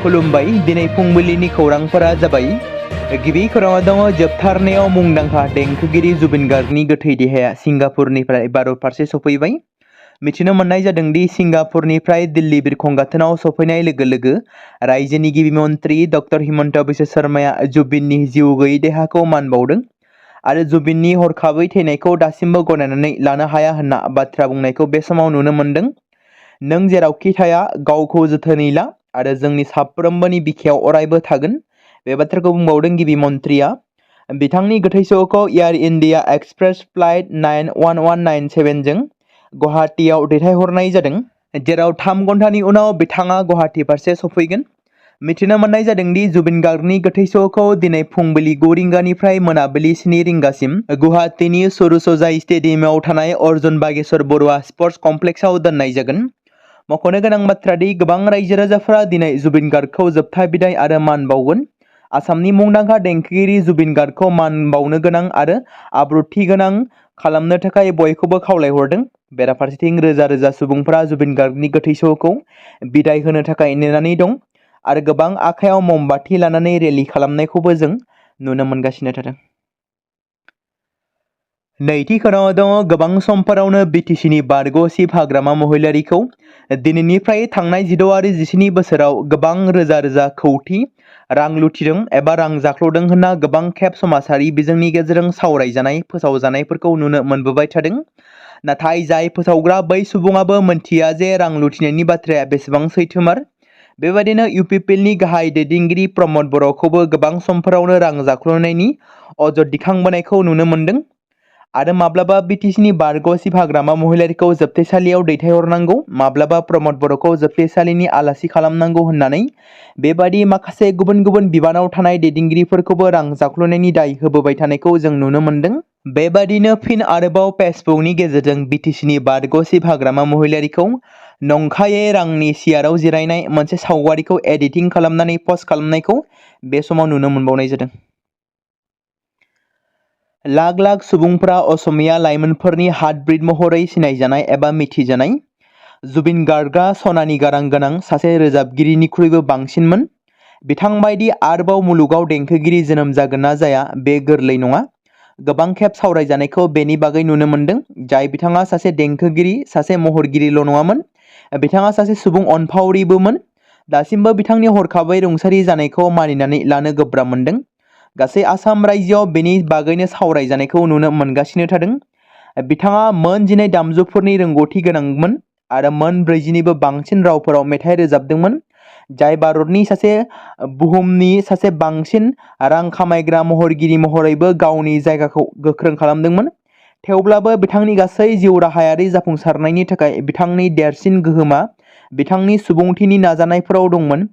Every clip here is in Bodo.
खुलुमबाय दिनै फुंबिलिनि खौरांफोरा जाबाय गिबि खौराङाव दङ जोबथारनायाव मुंदांखा देंखोगिरि जुबिन गार्गनि गोथै देहाया सिंगापुरनिफ्राय भारत फारसे सफैबाय। मिथिनो मोननाय जादों दि सिंगापुरनिफ्राय दिल्ली बिरखं गाथोनाव सफैनाय लोगो लोगो रायजोनि गिबि मन्त्रि डक्टर हिमन्त बिश्व शर्माया जुबिननि जिउ गैयै देहाखौ मान बावदों आरो जुबिननि हरखाबै थैनायखौ दासिमबो गनायनानै लानो हाया होनना बाथ्रा बुंनायखौ बे समाव नुनो मोनदों। नों जेरावखि थाया गावखौ जोथोनै ला आरो जोंनि साफ्रोमबोनि बिखायाव अरायबो थागोन। बे बाथ्राखौ बुंबावदों गिबि मन्त्रिया। बिथांनि गोथै सहखौ एयार इन्डिया एक्सप्रेस फ्लाइट 91197 जों गुवाहाटीआव दैथायहरनाय जादों, जेराव 3 घन्टानि उनाव बिथाङा गुवाहाटी फारसे सफैगोन। मिथिनो मोननाय जादों दि जुबिन गार्गनि गोथै सहखौ दिनै फुंबिलि 9 रिंगानिफ्राय मोनाबिलि 7 रिंगासिम गुवाहाटीनि सरुसजाई स्टेडियामाव थानाय अर्जुन बागेश्वर बरुवा स्पर्ट्स कमप्लेक्सआव दोननाय जागोन। मख'नो गोनां बाथ्रा दि गोबां रायजो राजाफोरा दिनै जुबिन गार्गखौ जोबथा बिदाय आरो मान बावगोन। आसामनि मुंदांखा देंखोगिरि जुबिन गार्गखौ मान बावनो गोनां आरो आब्रुथि गोनां खालामनो थाखाय बयखौबो खावलायहरदों। बेराफारसेथिं रोजा रोजा सुबुंफोरा जुबिन गार्गनि गोथै सहखौ बिदाय होनो थाखाय नेनानै दं आरो गोबां आखायाव ममबाति लानानै रेलि खालामनायखौबो जों नुनो मोनगासिनो थादों। नैथि खौराङाव दङ गोबां समफोरावनो बिटिसिनि बारग' चिफ हाग्रामा महिलारिखौ दिनैनिफ्राय थांनाय 16 आरो 17 बोसोराव गोबां रोजा रोजा कौटि रां लुथिदों एबा रां जाख्ल'दों होनना गोबां खेब समाजारि बिजोंनि गेजेरजों सावरायजानाय फोसावजानायफोरखौ नुनो मोनबोबाय थादों। नाथाय जाय फोसावग्रा बै सुबुङाबो मोनथिया जे रां लुथिनायनि बाथ्राया बेसेबां सैथोमार। बेबादिनो इउपिपिएलनि गाहाय दैदेनगिरि प्रमद बर'खौबो गोबां समफोरावनो रां जाख्ल'नायनि अजद दिखांबोनायखौ नुनो मोनदों आरो माब्लाबा बिटिसिनि बारग' चिफ हाग्रामा महिलारिखौ जोबथेसालियाव दैथायहरनांगौ, माब्लाबा प्रमद बर'खौ जोबथेसालिनि आलासि खालामनांगौ होननानै बेबादि माखासे गुबुन गुबुन बिबानाव थानाय दैदेनगिरिफोरखौबो रां जाख्ल'नायनि दाय होबोबाय थानायखौ जों नुनो मोनदों। बेबादिनो फिन आरोबाव फेसबुकनि गेजेरजों बिटिसिनि बारग' चिफ हाग्रामा महिलारिखौ नंखायै रांनि सियाराव जिरायनाय मोनसे सावगारिखौ एडिटिं खालामनानै पस्ट खालामनायखौ बे समाव नुनो मोनबावनाय जादों। लाख लाख सुबुंफोरा असमिया लाइमोनफोरनि हार्टब्रिड महरै सिनायजानाय एबा मिथिजानाय जुबिन गार्गआ सनानि गारां गोनां सासे रोजाबगिरिनिख्रुइबो बांसिनमोन। बिथां बायदि आरोबाव मुलुगाव देंखोगिरि जोनोम जागोन ना जाया बे गोरलै नङा। गोबां खेब सावरायजानायखौ बेनि बागै नुनो मोनदों जाय बिथाङा सासे देंखोगिरि, सासे महरगिरिल' नङामोन, बिथाङा सासे सुबुं अनफावरिबोमोन। दासिमबो बिथांनि हरखाबै रुंसारि जानायखौ मानिनानै लानो गोब्राब मोनदों। गासै आसाम रायजोआव बेनि बागैनो सावरायजानायखौ नुनो मोनगासिनो थादों। बिथाङा मोन 12 दामजुफोरनि रोंगौथि गोनांमोन आरो मोन 40निबो बांसिन रावफोराव मेथाइ रोजाबदोंमोन, जाय भारतनि बुहुमनि सासे बांसिन रां खामायग्रा महरगिरि महरैबो गावनि जायगाखौ गोख्रों खालामदोंमोन। थेवब्लाबो बिथांनि गासै जिउ राहायारि जाफुंसारनायनि थाखाय बिथांनि देरसिन गोहोमा बिथांनि सुबुंथिनि नाजानायफोराव दंमोन।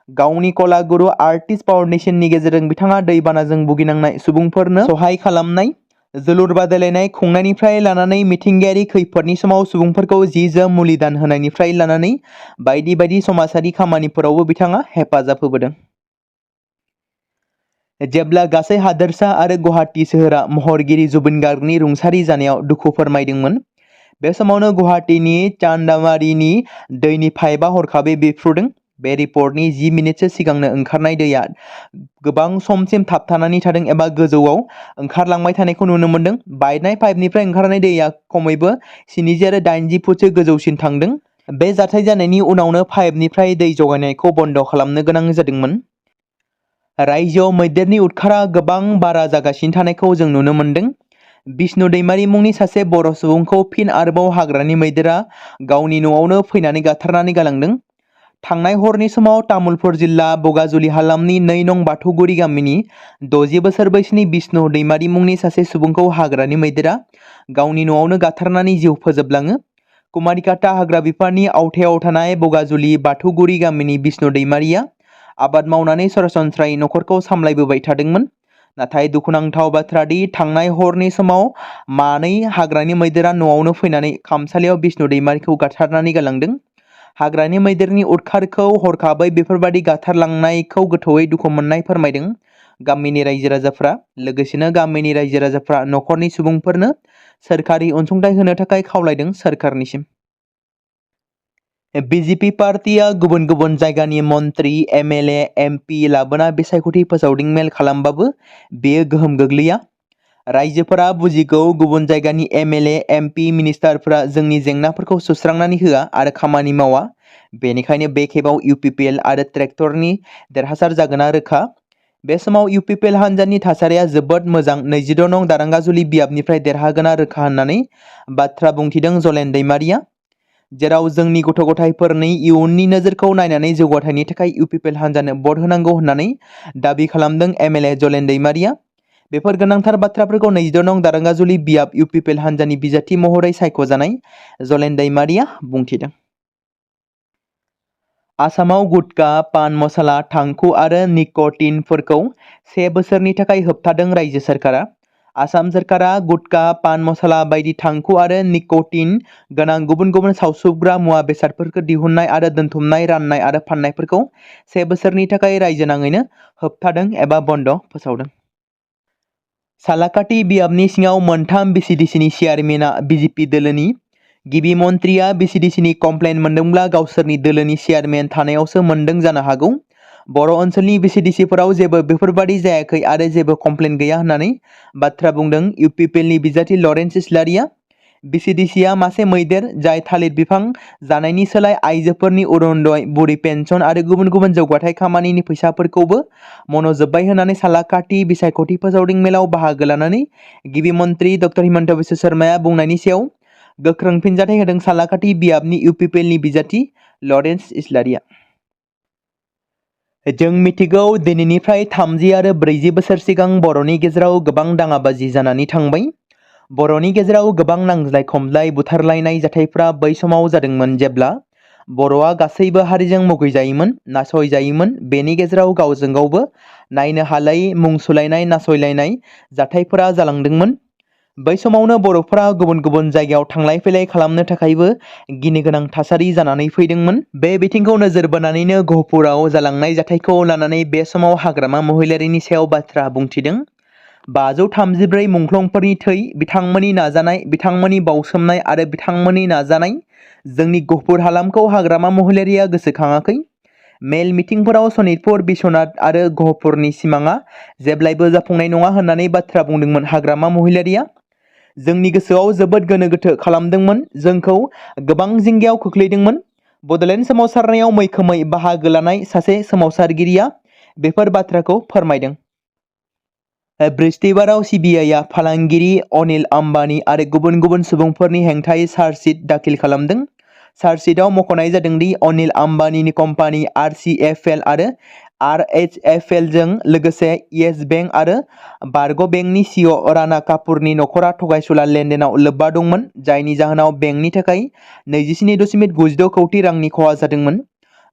गावनि कलागुरु आर्टिस्ट फाउन्डेशननि गेजेरजों बिथाङा दैबानाजों भुगिनांनाय सुबुंफोरनो सहाय खालामनाय, जोलुर बादायलायनाय खुंनायनिफ्राय लानानै मिथिंगायारि खैफोदनि समाव सुबुंफोरखौ जि-जोम मुलि दान होनायनिफ्राय लानानै बायदि बायदि समाजारि खामानिफोरावबो बिथाङा हेफाजाब होबोदों। जेब्ला गासै हादोरसा आरो गुवाहाटी सोहोरा महरगिरि जुबिन गार्गनि रुंसारि जानायाव दुखु फोरमायदोंमोन, बे समावनो गुवाहाटीनि चान्दामारिनि दैनि पाइपआ हरखाबै बेफ्रुदों। बे रिपर्टनि 10 मिनिटसो सिगांनो ओंखारनाय दैया गोबां समसिम थाबथानानै थादों एबा गोजौआव ओंखारलांबाय थानायखौ नुनो मोनदों। बायनाय पाइपनिफ्राय ओंखारनाय दैया खमैबो 70 आरो 80 फुटसो गोजौसिन थांदों। बे जाथाय जानायनि उनावनो पाइपनिफ्राय दै जगायनायखौ बन्द खालामनो गोनां जादोंमोन। रायजोआव मैदेरनि उदखारा गोबां बारा जागासिनो थानायखौ जों नुनो मोनदों। बिष्णु दैमारि मुंनि सासे बर' सुबुंखौ फिन आरोबाव हाग्रानि मैदेरा गावनि न'आवनो फैनानै गाथारनानै गालांदों। थांनाय हरनि समाव तामुलपुर जिल्ला बगाजुलि हालामनि 2 नं बाथौगुरि गामिनि 60 बोसोर बैसोनि बिष्णु दैमारि मुंनि सासे सुबुंखौ हाग्रानि मैदेरा गावनि न'आवनो गाथारनानै जिउ फोजोबलाङो। कुमारिकाटा हाग्रा बिफाननि आवथायाव थानाय बगाजुलि बाथौगुरि गामिनि बिष्णु दैमारिया आबाद मावनानै सरासनस्रायै न'खरखौ सामलायबोबाय थादोंमोन। नाथाय दुखुनांथाव बाथ्रा दि थांनाय हरनि समाव मानै हाग्रानि मैदेरा न'आवनो फैनानै खामसालियाव बिष्णु दैमारिखौ गाथारनानै गालांदों। हाग्रानि मैदेरनि उदखारखौ हरखाबै बेफोरबादि गाथारलांनायखौ गोथौयै दुखु मोननाय फोरमायदों गामिनि रायजो राजाफ्रा। लोगोसेनो गामिनि रायजो राजाफ्रा न'खरनि सुबुंफोरनो सोरखारि अनसुंथाइ होनो थाखाय खावलायदों सोरखारनिसिम। बीजेपी पार्टिया गुबुन गुबुन जायगानि मन्त्रि एमएलए एमपि लाबोना बिसायख'थि फोसावदिं मेल खालामबाबो बेयो गोहोम गोग्लैया। रायजोफोरा बुजिगौ गुबुन जायगानि एमएलए एमपि मिनिस्टारफोरा जोंनि जेंनाफोरखौ सुस्रांनानै होआ आरो खामानि मावा। बेनिखायनो बे खेबाव इउपिपिएल आरो ट्रेक्टरनि देरहासार जागोना रोखा। बे समाव इउपिपिएल हान्जानि थासारिया जोबोद मोजां 26 नं दारांगाजुलि बियाबनिफ्राय देरहागोना रोखा होननानै बाथ्रा बुंथिदों जलेन दैमारिया। जेराव जोंनि गथ' गथायफोरनि इयुननि नोजोरखौ नायनानै जौगाथायनि थाखाय इउपिपिएल हान्जानो भट होनांगौ होननानै दाबि खालामदों एमएलए जलेन दैमारिया। बेफोर गोनांथार बाथ्राफोरखौ 26 नं दारांगाजुलि बियाब इउपिपिएल हान्जानि बिजाथि महरै सायख'जानाय जलेन दैमारिया बुंथिदों। आसामाव गुटखा, पान मसाला, थांखु आरो निक'टिनफोरखौ 1 बोसोरनि थाखाय होबथादों रायजो सोरखारा। आसाम सोरखारा गुटखा, पान मसाला बायदि थांखु आरो निक'टिन गोनां गुबुन गुबुन सावसोबग्रा मुवा बेसादफोरखौ दिहुननाय आरो दोनथुमनाय, राननाय आरो फाननायफोरखौ 1 बोसोरनि थाखाय रायजो नाङैनो होबथादों एबा बन्द फोसावदों। सालाकाटि बियाबनि सिङाव मोनथाम बिसिडिसिनि चेयारमेना बिजेपि दोलोनि। गिबि मन्थ्रिया बिसिडिसिनि कमप्लेन मोनदोंब्ला गावसोरनि दोलोनि चेयारमेन थानायावसो मोनदों जानो हागौ। बर' ओनसोलनि बिसिडिसिफोराव जेबो बेफोरबादि जायाखै आरो जेबो कमप्लेन गैया होननानै बाथ्रा बुंदों इउपिपिएलनि बिजाथि लरेन्स इस्लारिया। बिसिडिसिया मासे मैदेर जाय थालिर बिफां जानायनि सोलाय आइजोफोरनि अरुणोदय, बुरि पेन्सन आरो गुबुन गुबुन जौगाथाय खामानिनि फैसाफोरखौबो मन'जोब्बाय होननानै सालाकाटि बिसायख'थि फोसावदिं मेलाव बाहागो लानानै गिबि मन्थ्रि डक्टर हिमन्त बिश्व शर्माया बुंनायनि सायाव गोख्रों फिनजाथाय होदों सालाकाटि बियाबनि इउपिपिएलनि बिजाथि लरेन्स इस्लारिया। जों मिथिगौ दिनैनिफ्राय 30 आरो 40 बोसोर सिगां बर'नि गेजेराव गोबां दाङाबाजि जानानै थांबाय। बर'नि गेजेराव गोबां नांज्लाय खमज्लाय बुथारलायनाय जाथायफ्रा बै समाव जादोंमोन जेब्ला बर'आ गासैबो हारिजों मुगैजायोमोन, नासयजायोमोन। बेनि गेजेराव गावजों गावबो नायनो हालायै मुं सुलायनाय, नासयलायनाय जाथायफोरा जालांदोंमोन। बै समावनो बर'फोरा गुबुन गुबुन जायगायाव थांलाय फैलाय खालामनो थाखायबो गिनो गोनां थासारि जानानै फैदोंमोन। बे बिथिंखौ नोजोर बोनानैनो गहपुराव जालांनाय जाथायखौ लानानै बे समाव हाग्रामा महिलारिनि सायाव बाथ्रा बुंथिदों। 534 मुंख्लंफोरनि थै, बिथांमोननि नाजानाय, बिथांमोननि बाउसोमनाय आरो बिथांमोननि नाजानाय जोंनि गहपुर हालामखौ हाग्रामा महिलारिया गोसोखाङाखै। मेल मिटिंफोराव सनितपुर, बिश्वनाथ आरो गहपुरनि सिमाङा जेब्लायबो जाफुंनाय नङा होननानै बाथ्रा बुंदोंमोन हाग्रामा महिलारिया। जोंनि गोसोआव जोबोद गोनो गोथो खालामदोंमोन, जोंखौ गोबां जिंगायाव खोख्लैदोंमोन। बड'लेण्ड सोमावसारनायाव मैखोमै बाहागो लानाय सासे सोमावसारगिरिया बेफोर बाथ्राखौ फोरमायदों। बृहस्पतिबाराव सिबिआइआ फालांगिरि अनिल आम्बानी आरो गुबुन गुबुन सुबुंफोरनि हेंथायै चार्जशीट दाखिल खालामदों। चार्जशीटआव मख'नाय जादों दि अनिल आम्बानीनि कम्पानि आरसिएफएल आरो आरएचएफएलजों लोगोसे येस बेंक आरो बारग' बेंकनि सिइअ राणा कापुरनि नखरा थगायसुला लेनदेनाव लोब्बा दंमोन, जायनि जाहोनाव बेंकनि थाखाय 27.96 कौटि रांनि खहा जादोंमोन।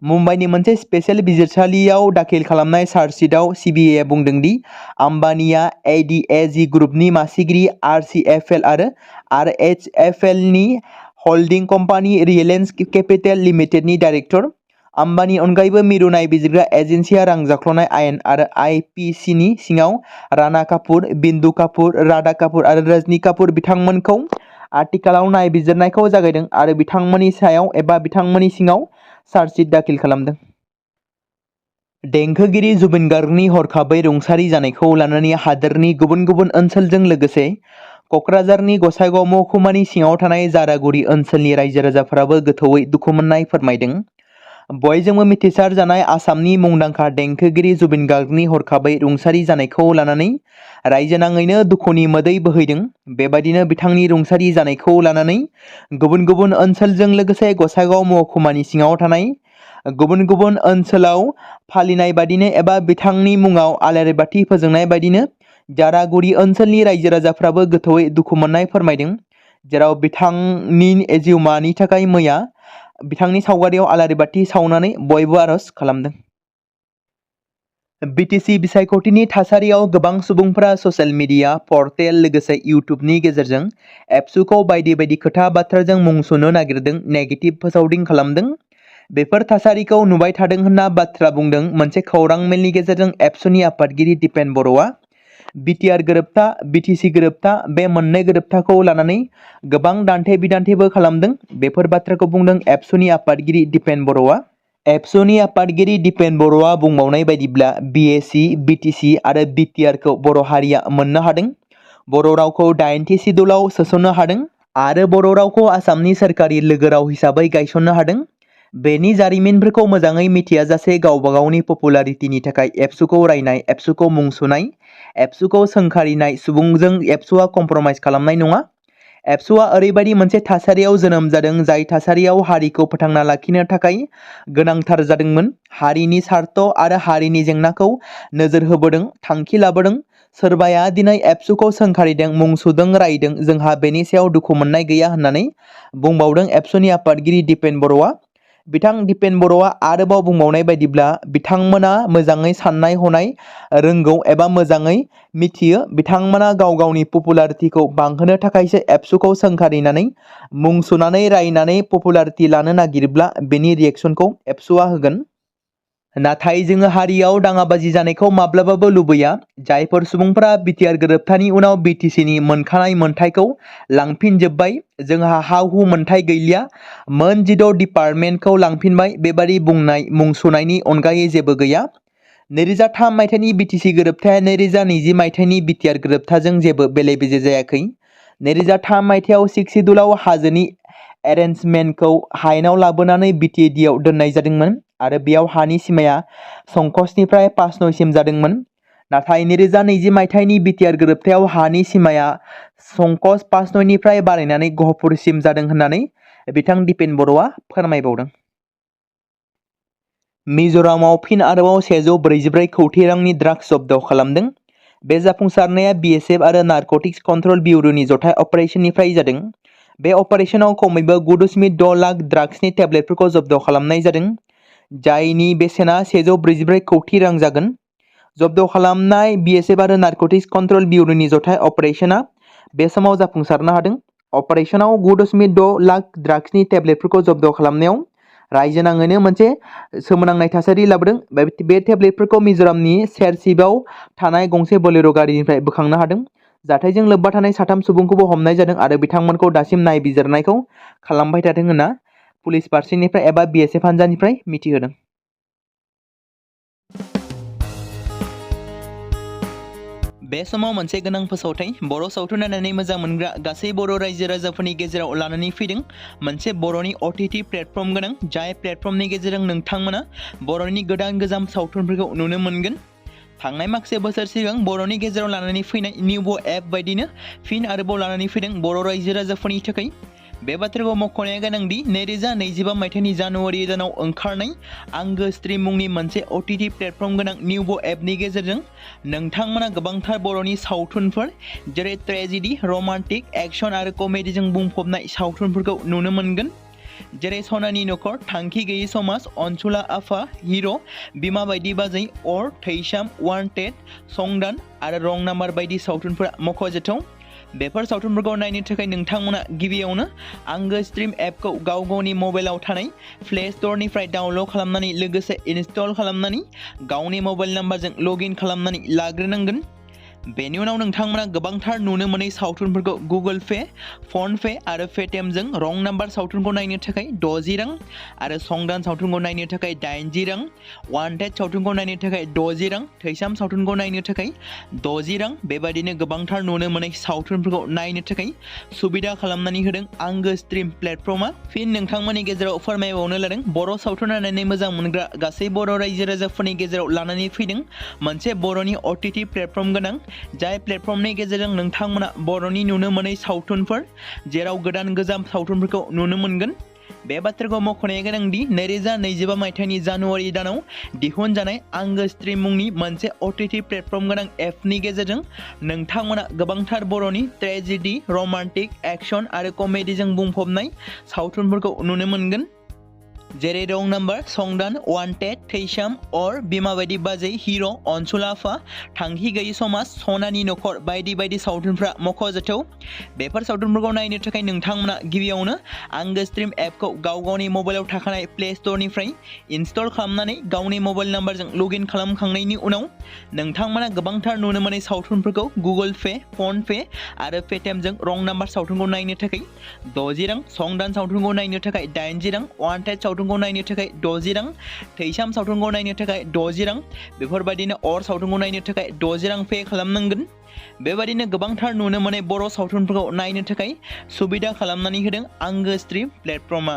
मुम्बाइनि मोनसे स्पेशेल बिजिरसालियाव दाखिल खालामनाय चार्जशीटआव सिबिआइआ बुंदों दि आम्बानीया एडिएजी ग्रुपनि मासिगिरि आरसिएफएल आरो आरएचएफएलनि हल्डिं कम्पानि रिलायेन्स केपिटेल लिमिटेडनि डाइरेक्टर। आम्बानी अनगायैबो मिरु नायबिजिरग्रा एजेन्सिया रां जाख्ल'नाय आयेन आरो आईपीसीनि सिङाव राणा कापुर, बिन्दु कापुर, राधा कापुर आरो रजनी कापुर बिथांमोनखौ आथिखालाव नायबिजिरनायखौ जागायदों आरो बिथांमोननि सायाव एबा बिथांमोननि सिङाव चार्जशीट दाखिल खालामदों। देंखोगिरि जुबिन गार्गनि हरखाबै रुंसारि जानायखौ लानानै हादोरनि गुबुन गुबुन ओनसोलजों लोगोसे क'क्राझारनि गसाइगाव महकुमानि सिङाव थानाय जारागुरि ओनसोलनि रायजो राजाफोराबो गोथौयै दुखु मोननाय फोरमायदों। बयजोंबो मिथिसार जानाय आसामनि मुंदांखा देंखोगिरि जुबिन गार्गनि हरखाबै रुंसारि जानायखौ लानानै रायजो नाङैनो दुखुनि मोदै बोहैदों। बेबायदिनो बिथांनि रुंसारि जानायखौ लानानै गुबुन गुबुन ओनसोलजों लोगोसे गसाइगाव महकुमानि सिङाव थानाय गुबुन गुबुन ओनसोलाव फालिनाय बादिनो एबा बिथांनि मुङाव आलारि बाथि फोजोंनाय बादिनो जारागुरि ओनसोलनि रायजो राजाफ्राबो गोथौयै दुखु मोननाय फोरमायदों। जेराव बिथांनि जिउमानि थाखाय मैया बिथांनि सावगारियाव आलारि बाथि सावनानै बयबो आरज खालामदों। बिटिसि बिसायख'थिनि थासारियाव गोबां सुबुंफोरा ससियेल मिडिया, पर्टेल लोगोसे इउटुबनि गेजेरजों एबसुखौ बायदि बायदि खोथा बाथ्राजों मुं सुनो नागिरदों, नेगेटिभ फोसावदिं खालामदों। बेफोर थासारिखौ नुबाय थादों होनना बाथ्रा बुंदों मोनसे खौरां मेलनि गेजेरजों एबसुनि आफादगिरि दिपेन बर'आ। बिटिआर गोरोबथा, बिटिसि गोरोबथा बे मोननै गोरोबथाखौ लानानै गोबां दान्थे बिदान्थेबो खालामदों। बेफोर बाथ्राखौ बुंदों एबसुनि आफादगिरि दिपेन बर'आ। एबसुनि आफादगिरि दिपेन बर'आ बुंबावनाय बायदिब्ला बिएसि, बिटिसि आरो बिटिआरखौ बर' हारिया मोननो हादों। बर' रावखौ 80 सिडुलाव सोसननो हादों आरो बर' रावखौ आसामनि सोरखारि लोगो राव हिसाबै गायसननो हादों। बेनि जारिमिनफोरखौ मोजाङै मिथियाजासे गावबा गावनि पपुलारिटिनि थाखाय एबसुखौ रायनाय, एबसुखौ मुं सुनाय, एबसुखौ सोंखारिनाय सुबुंजों एबसुआ कमप्रमाइज खालामनाय नङा। एबसुआ ओरैबायदि मोनसे थासारियाव जोनोम जादों जाय थासारियाव हारिखौ फोथांना लाखिनो थाखाय गोनांथार जादोंमोन। हारिनि सार्थ आरो हारिनि जेंनाखौ नोजोर होबोदों, थांखि लाबोदों। सोरबाया दिनै एबसुखौ सोंखारिदों, मुं सुदों, रायदों, जोंहा बेनि सायाव दुखु मोननाय गैया होननानै बुंबावदों एबसुनि आफादगिरि दिपेन बर'आ। बिथां दिपेन बर'आ आरोबाव बुंबावनाय बायदिब्ला बिथांमोना मोजाङै साननाय हनाय रोंगौ एबा मोजाङै मिथियो। बिथांमोना गाव गावनि पपुलारिटिखौ बांहोनो थाखायसो एबसुखौ सोंखारिनानै मुं सुनानै रायनानै पपुलारिटि लानो नागिरब्ला बेनि रिएक्सनखौ एबसुआ होगोन। नाथाय जोङो हारियाव दाङाबाजि जानायखौ माब्लाबाबो लुबैया। जायफोर सुबुंफोरा बिटिआर गोरोबथानि उनाव बिटिसिनि मोनखानाय मोनथायखौ लांफिनजोब्बाय, जोंहा हा-हु मोनथाय गैलिया, मोन 16 डिपार्टमेन्टखौ लांफिनबाय, बेबादि बुंनाय मुं सुनायनि अनगायै जेबो गैया। 2003 मायथाइनि बिटिसि गोरोबथाया 2020 मायथाइनि बिटिआर गोरोबथाजों जेबो बेले-बेजे जायाखै। 2003 मायथाइयाव 6 सिडुलाव हाजोनि एरेन्जमेन्टखौ हायेनाव लाबोनानै बिटिएडिआव दोननाय जादोंमोन आरो बेयाव हानि सिमाया संकसनिफ्राय पासनयसिम जादोंमोन। नाथाय 2020 मायथाइनि बिटिआर गोरोबथायाव हानि सिमाया संकस पासनयनिफ्राय बारायनानै गहपुरसिम जादों होननानै बिथां दिपेन बर'आ फोरमायबावदों। मिज'रामाव फिन आरोबाव 144 कौटि रांनि ड्राग्स जब्द खालामदों। बे जाफुंसारनाया बिएसएफ आरो नारकटिक्स कन्ट्रल ब्युरोनि जथाय अपारेशननिफ्राय जादों। बे अपारेशनाव खमैबो 9.6 लाख ड्राग्सनि टेब्लेटफोरखौ जब्द खालामनाय जादों, जायनि बेसेना 144 कौटि रां जागोन। जब्द खालामनाय बिएसएफ आरो नारकटिक्स कन्ट्रल ब्युरोनि जथाय अपारेशना बे समाव जाफुंसारनो हादों। अपारेशनाव 9.6 लाख ड्राग्सनि टेब्लेटफोरखौ जब्द खालामनायाव रायजो नाङैनो मोनसे सोमोनांनाय थासारि लाबोदों। बे टेब्लेटफोरखौ मिज'रामनि सेरसिपआव थानाय गंसे बोलेर' गारिनिफ्राय बोखांनो हादों। जाथायजों लोब्बा थानाय 3 सुबुंखौबो हमनाय जादों आरो बिथांमोनखौ दासिम नायबिजिरनायखौ खालामबाय थादों होनना पुलिस फारसेनिफ्राय एबा बिएसएफ हान्जानिफ्राय मिथिहोदों। बे समाव मोनसे गोनां फोसावथाय बर' सावथुन नायनानै मोजां मोनग्रा गासै बर' रायजो राजाफोरनि गेजेराव लानानै फैदों मोनसे बर'नि OTT प्लेटफर्म गोनां, जाय प्लेटफर्मनि गेजेरजों नोंथांमोना बर'नि गोदान गोजाम सावथुनफोरखौ नुनो मोनगोन। थांनाय माखासे बोसोर सिगां बर'नि गेजेराव लानानै फैनाय निउबो एप बायदिनो फिन आरोबाव लानानै फैदों बर' रायजो राजाफोरनि थाखाय। बे बाथ्राखौ मख'नाया गोनांदि 2025 मायथाइनि जानुवारि दानाव ओंखारनाय आंगो स्ट्रिम मुंनि मोनसे OTT प्लेटफर्म गोनां निउबो एपनि गेजेरजों नोंथांमोना गोबांथार बर'नि सावथुनफोर जेरै ट्रेजेडि, रमान्टिक, एक्शन आरो कमेडिजों बुंफबनाय सावथुनफोरखौ नुनो मोनगोन। जेरै सनानि नखर, थांखि गैयै समाज, अनसुला आफा, हिर', बिमा बायदि बाजै, अर, थैसाम, वान्टेड, संदान आरो रं नाम्बार बायदि सावथुनफोरा मख'जाथाव। बेफोर सावथुनफोरखौ नायनो थाखाय नोंथांमोना गिबियावनो आंगो स्ट्रिम एपखौ गाव गावनि मबाइलाव थानाय प्ले स्ट'रनिफ्राय डाउनल'ड खालामनानै लोगोसे इनस्टल खालामनानै गावनि मबाइल नाम्बारजों लगइन खालामनानै लाग्रोनांगोन। बेनि उनाव नोंथांमोना गोबांथार नुनो मोनै सावथुनफोरखौ गुगोल पे, फन पे आरो पेटिएमजों रं नाम्बार सावथुनखौ नायनो थाखाय 60 रां आरो संदान सावथुनखौ नायनो थाखाय 80 रां, वान्टेड सावथुनखौ नायनो थाखाय 60 रां, थैसाम सावथुनखौ नायनो थाखाय 60 रां, बेबायदिनो गोबांथार नुनो मोनै सावथुनफोरखौ नायनो थाखाय सुबिदा खालामनानै होदों आंगो स्ट्रिम प्लेटफर्मा। फिन नोंथांमोननि गेजेराव फोरमायबावनो लादों बर' सावथुन नायनानै मोजां मोनग्रा गासै बर' रायजो राजाफोरनि गेजेराव लानानै फैदों मोनसे बर'नि OTT प्लेटफर्म गोनां, जाय प्लेटफर्मनि गेजेरजों नोंथांमोना बर'नि नुनो मोनै सावथुनफोर जेराव गोदान गोजाम सावथुनफोरखौ नुनो मोनगोन। बे बाथ्राखौ मख'नाया गोनांदि 2025 मायथाइनि जानुवारि दानाव दिहुनजानाय आंगो स्ट्रिम मुंनि मोनसे OTT प्लेटफर्म गोनां एपनि गेजेरजों नोंथांमोना गोबांथार बर'नि ट्रेजेडि, रमान्टिक, एक्शन आरो कमेडिजों बुंफबनाय सावथुनफोरखौ नुनो मोनगोन। जेरै रं नाम्बार, संदान, वान्टेड, थैसाम, अर, बिमा बायदि बाजै, हिर', अनसुलाफा, थांखि गैयि समाज, सनानि नखर बायदि बायदि सावथुनफ्रा मख'जाथाव। बेफोर सावथुनफोरखौ नायनो थाखाय नोंथांमोना गिबियावनो आंगो स्ट्रिम एपखौ गावनि मबाइलाव थाखानाय प्ले स्ट'रनिफ्राय इनस्टल खालामनानै गावनि मबाइल नाम्बारजों लगइन खालामखांनायनि उनाव नोंथांमोना गोबांथार नुनो मोनै सावथुनफोरखौ गुगोल पे, फन पे आरो पेटिएमजों रं नाम्बार सावथुनखौ नायनो थाखाय 60 रां, संदान सावथुनखौ नायनो थाखाय 80 रां, वान्टेड सावथुनखौ नायनो थाखाय 60 रां, थैसाम सावथुनखौ नायनो थाखाय 60 रां, बेफोरबायदिनो अर सावथुनखौ नायनो थाखाय 60 रां पे खालामनांगोन। बेबायदिनो गोबांथार नुनो मोनै बर' सावथुनफोरखौ नायनो थाखाय सुबिदा खालामनानै होदों आंगो स्ट्रिम प्लेटफर्मआ।